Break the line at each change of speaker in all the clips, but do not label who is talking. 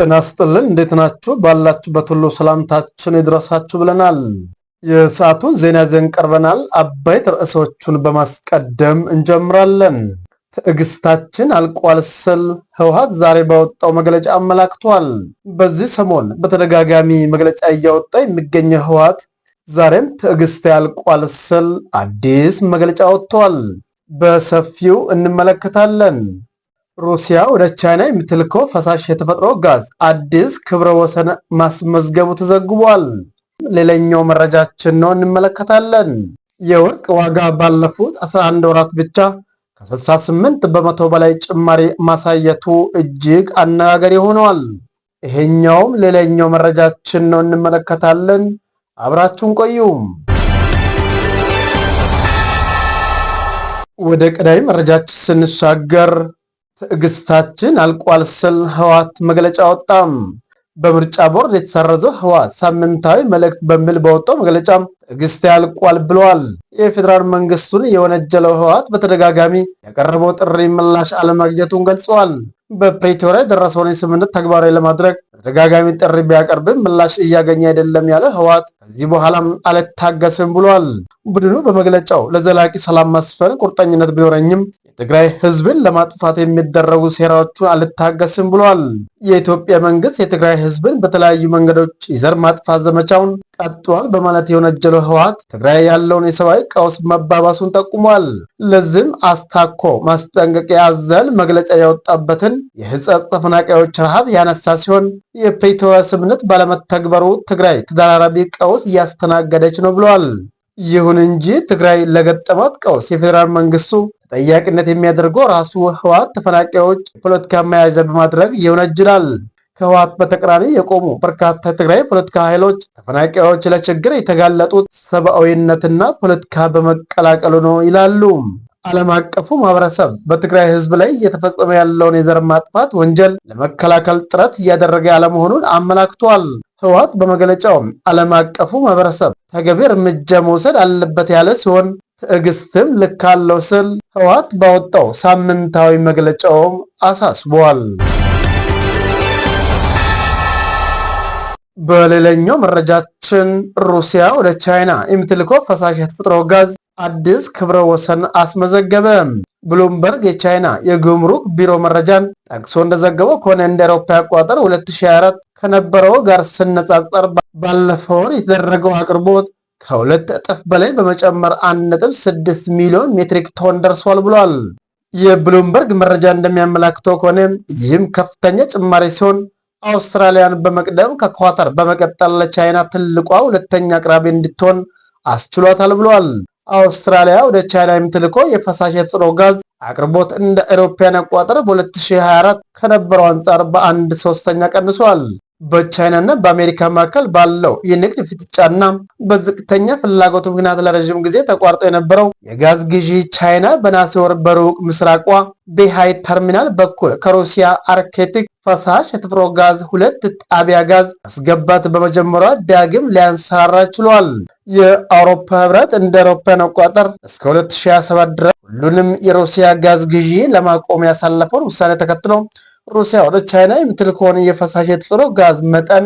ጤና ይስጥልን። እንዴት ናችሁ? ባላችሁበት ሁሉ ሰላምታችን ይድረሳችሁ ብለናል። የሰዓቱን ዜና ይዘን ቀርበናል። አበይት ርዕሶቹን በማስቀደም እንጀምራለን። ትዕግስታችን አልቋል ሲል ህወሓት ዛሬ ባወጣው መግለጫ አመላክቷል። በዚህ ሰሞን በተደጋጋሚ መግለጫ እያወጣ የሚገኘው ህወሓት ዛሬም ትዕግስት ያልቋል ሲል አዲስ መግለጫ ወጥቷል። በሰፊው እንመለከታለን። ሩሲያ ወደ ቻይና የምትልከው ፈሳሽ የተፈጥሮ ጋዝ አዲስ ክብረ ወሰን ማስመዝገቡ ተዘግቧል። ሌላኛው መረጃችን ነው፣ እንመለከታለን። የወርቅ ዋጋ ባለፉት 11 ወራት ብቻ ከ68% በላይ ጭማሪ ማሳየቱ እጅግ አነጋጋሪ ሆኗል። ይሄኛውም ሌላኛው መረጃችን ነው፣ እንመለከታለን። አብራችሁን ቆዩ። ወደ ቀዳሚ መረጃችን ስንሻገር ትዕግስታችን አልቋል ሲል ህወሓት መግለጫ አወጣም። በምርጫ ቦርድ የተሰረዘው ህወሓት ሳምንታዊ መልእክት በሚል በወጣው መግለጫ ትዕግስት ያልቋል ብለዋል። የፌዴራል መንግስቱን የወነጀለው ህወሓት በተደጋጋሚ ያቀረበው ጥሪ ምላሽ አለማግኘቱን ገልጸዋል። በፕሪቶሪያ የደረሰውን የስምምነት ተግባራዊ ለማድረግ በተደጋጋሚ ጥሪ ቢያቀርብም ምላሽ እያገኘ አይደለም ያለ ህወሓት ከዚህ በኋላም አልታገስም ብሏል። ቡድኑ በመግለጫው ለዘላቂ ሰላም ማስፈን ቁርጠኝነት ቢኖረኝም የትግራይ ህዝብን ለማጥፋት የሚደረጉ ሴራዎቹን አልታገስም ብሏል። የኢትዮጵያ መንግስት የትግራይ ህዝብን በተለያዩ መንገዶች የዘር ማጥፋት ዘመቻውን ቀጥሏል በማለት የወነጀለው ህወሓት ትግራይ ያለውን የሰብአዊ ቀውስ መባባሱን ጠቁሟል። ለዚህም አስታኮ ማስጠንቀቂያ አዘል መግለጫ ያወጣበትን የህጸጽ ተፈናቃዮች ረሃብ ያነሳ ሲሆን የፕሪቶሪያ ስምምነት ባለመተግበሩ ትግራይ ተደራራቢ ቀውስ እያስተናገደች ነው ብሏል። ይሁን እንጂ ትግራይ ለገጠማት ቀውስ የፌዴራል መንግስቱ ተጠያቂነት የሚያደርገው ራሱ ህወሓት ተፈናቃዮች የፖለቲካ መያዣ በማድረግ ይወነጅላል። ከህወሓት በተቃራኒ የቆሙ በርካታ የትግራይ ፖለቲካ ኃይሎች ተፈናቃዮች ለችግር የተጋለጡት ሰብአዊነትና ፖለቲካ በመቀላቀሉ ነው ይላሉ። ዓለም አቀፉ ማህበረሰብ በትግራይ ህዝብ ላይ እየተፈጸመ ያለውን የዘር ማጥፋት ወንጀል ለመከላከል ጥረት እያደረገ ያለመሆኑን አመላክቷል። ህወሓት በመግለጫው ዓለም አቀፉ ማህበረሰብ ተገቢ እርምጃ መውሰድ አለበት ያለ ሲሆን ትዕግስትም ልክ አለው ሲል ህወሓት ባወጣው ሳምንታዊ መግለጫውም አሳስቧል። በሌላኛው መረጃችን ሩሲያ ወደ ቻይና የምትልከው ፈሳሽ የተፈጥሮ ጋዝ አዲስ ክብረ ወሰን አስመዘገበ። ብሉምበርግ የቻይና የጉምሩክ ቢሮ መረጃን ጠቅሶ እንደዘገበው ከሆነ እንደ አውሮፓ አቆጣጠር 2024 ከነበረው ጋር ሲነጻጸር ባለፈው ወር የተደረገው አቅርቦት ከ2 እጥፍ በላይ በመጨመር 1.6 ሚሊዮን ሜትሪክ ቶን ደርሷል ብሏል። የብሉምበርግ መረጃ እንደሚያመላክተው ከሆነ ይህም ከፍተኛ ጭማሪ ሲሆን አውስትራሊያን በመቅደም ከኳታር በመቀጠል ለቻይና ትልቋ ሁለተኛ አቅራቢ እንድትሆን አስችሏታል ብሏል። አውስትራሊያ ወደ ቻይና የምትልከው የፈሳሽ የተፈጥሮ ጋዝ አቅርቦት እንደ አውሮፓውያን አቆጣጠር በ2024 ከነበረው አንጻር በአንድ ሶስተኛ ቀንሷል። በቻይናና በአሜሪካ መካከል ባለው የንግድ ፍጥጫና በዝቅተኛ ፍላጎት ምክንያት ለረዥም ጊዜ ተቋርጦ የነበረው የጋዝ ግዢ ቻይና በነሐሴ ወር በሩቅ ምስራቋ ቤሃይ ተርሚናል በኩል ከሩሲያ አርክቲክ ፈሳሽ የተፈጥሮ ጋዝ ሁለት ጣቢያ ጋዝ ማስገባት በመጀመሯ ዳግም ሊያንሰራራ ችሏል። የአውሮፓ ህብረት እንደ አውሮፓውያን አቆጣጠር እስከ 2027 ድረስ ሁሉንም የሩሲያ ጋዝ ግዢ ለማቆም ያሳለፈውን ውሳኔ ተከትሎ ሩሲያ ወደ ቻይና የምትልከውን የፈሳሽ የተፈጥሮ ጋዝ መጠን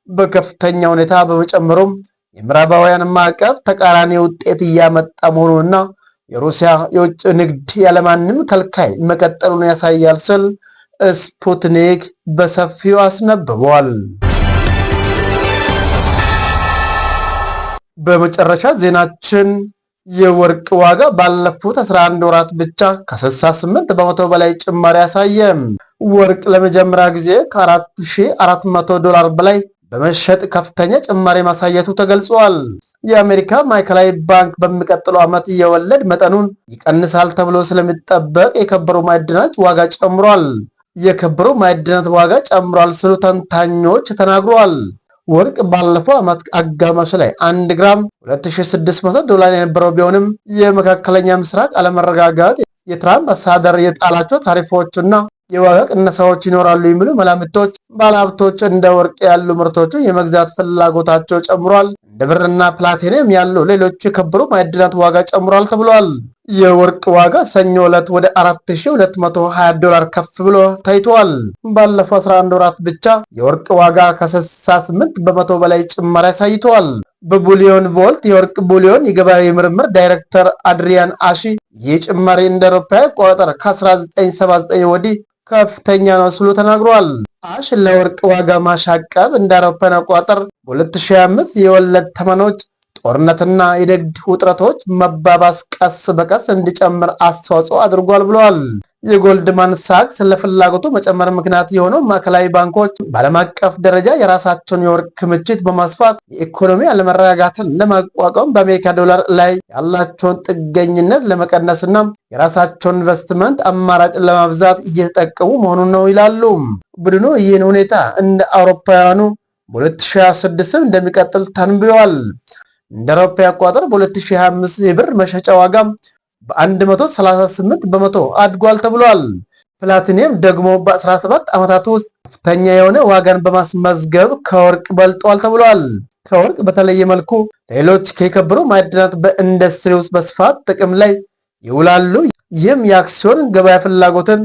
በከፍተኛ ሁኔታ በመጨመሩም የምዕራባውያን ማዕቀብ ተቃራኒ ውጤት እያመጣ መሆኑንና የሩሲያ የውጭ ንግድ ያለማንም ከልካይ መቀጠሉን ያሳያል ሲል ስፑትኒክ በሰፊው አስነብቧል። በመጨረሻ ዜናችን የወርቅ ዋጋ ባለፉት 11 ወራት ብቻ ከ68% በላይ ጭማሪ አሳየ። ወርቅ ለመጀመሪያ ጊዜ ከ4400 ዶላር በላይ በመሸጥ ከፍተኛ ጭማሪ ማሳየቱ ተገልጿል። የአሜሪካ ማዕከላዊ ባንክ በሚቀጥለው ዓመት የወለድ መጠኑን ይቀንሳል ተብሎ ስለሚጠበቅ የከበሩ ማዕድናት ዋጋ ጨምሯል። የከበሩ ማዕድናት ዋጋ ጨምሯል ሲሉ ተንታኞች ተናግረዋል። ወርቅ ባለፈው ዓመት አጋማሽ ላይ 1 ግራም 2600 ዶላር የነበረው ቢሆንም የመካከለኛ ምስራቅ አለመረጋጋት፣ የትራምፕ አስተዳደር የጣላቸው ታሪፎችና የዋጋ ቅነሳዎች ይኖራሉ የሚሉ መላምቶች ባለሀብቶች እንደ ወርቅ ያሉ ምርቶችን የመግዛት ፍላጎታቸው ጨምሯል። እንደ ብርና ፕላቲኒየም ያሉ ሌሎች የከበሩ ማዕድናት ዋጋ ጨምሯል ተብሏል። የወርቅ ዋጋ ሰኞ ዕለት ወደ 4220 ዶላር ከፍ ብሎ ታይቷል። ባለፈው 11 ወራት ብቻ የወርቅ ዋጋ ከ68% በላይ ጭማሪ አሳይተዋል። በ BullionVault የወርቅ bullion የገበያ ምርምር ዳይሬክተር አድሪያን አሺ ይህ ጭማሪ እንደ አውሮፓውያን አቆጣጠር ከ1979 ወዲህ ከፍተኛ ነው ሲሉ ተናግረዋል። አሽ ለወርቅ ዋጋ ማሻቀብ እንደ አውሮፓውያን አቆጣጠር በ2025 የወለድ ተመኖች፣ ጦርነትና የንግድ ውጥረቶች መባባስ ቀስ በቀስ እንዲጨምር አስተዋጽኦ አድርጓል ብለዋል። የጎልድማን ሳክስ ለፍላጎቱ መጨመር ምክንያት የሆነው ማዕከላዊ ባንኮች በዓለም አቀፍ ደረጃ የራሳቸውን የወርቅ ክምችት በማስፋት የኢኮኖሚ አለመረጋጋትን ለመቋቋም በአሜሪካ ዶላር ላይ ያላቸውን ጥገኝነት ለመቀነስና የራሳቸውን ኢንቨስትመንት አማራጭ ለማብዛት እየተጠቀሙ መሆኑን ነው ይላሉ። ቡድኑ ይህን ሁኔታ እንደ አውሮፓውያኑ በ2026 እንደሚቀጥል ተንብየዋል። እንደ አውሮፓ አቆጣጠር በ2025 የብር መሸጫ ዋጋ በ138% አድጓል ተብሏል። ፕላቲኒየም ደግሞ በ17 ዓመታት ውስጥ ከፍተኛ የሆነ ዋጋን በማስመዝገብ ከወርቅ በልጧል ተብሏል። ከወርቅ በተለየ መልኩ ሌሎች የከበሩ ማዕድናት በኢንዱስትሪ ውስጥ በስፋት ጥቅም ላይ ይውላሉ። ይህም የአክሲዮን ገበያ ፍላጎትን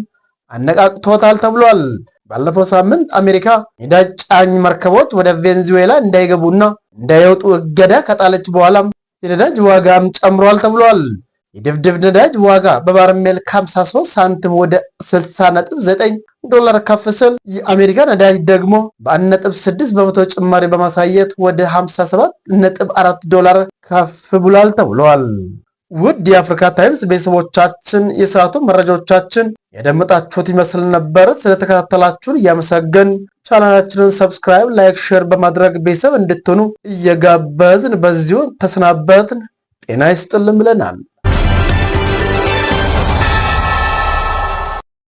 አነቃቅቶታል ተብሏል። ባለፈው ሳምንት አሜሪካ ነዳጅ ጫኝ መርከቦች ወደ ቬንዙዌላ እንዳይገቡና እንዳይወጡ እገዳ ከጣለች በኋላ የነዳጅ ዋጋም ጨምሯል ተብሏል። የድፍድፍ ነዳጅ ዋጋ በበርሜል ከ53 ሳንቲም ወደ 60.9 ዶላር ከፍ ሲል የአሜሪካ ነዳጅ ደግሞ በ1.6% ጭማሪ በማሳየት ወደ 57.4 ዶላር ከፍ ብሏል ተብሏል። ውድ የአፍሪካ ታይምስ ቤተሰቦቻችን፣ የሰዓቱ መረጃዎቻችን ያደመጣችሁት ይመስል ነበር። ስለተከታተላችሁን እያመሰገን ቻናላችንን subscribe፣ like፣ share በማድረግ ቤተሰብ እንድትሆኑ እየጋበዝን በዚሁ ተሰናበትን። ጤና ይስጥልን ብለናል።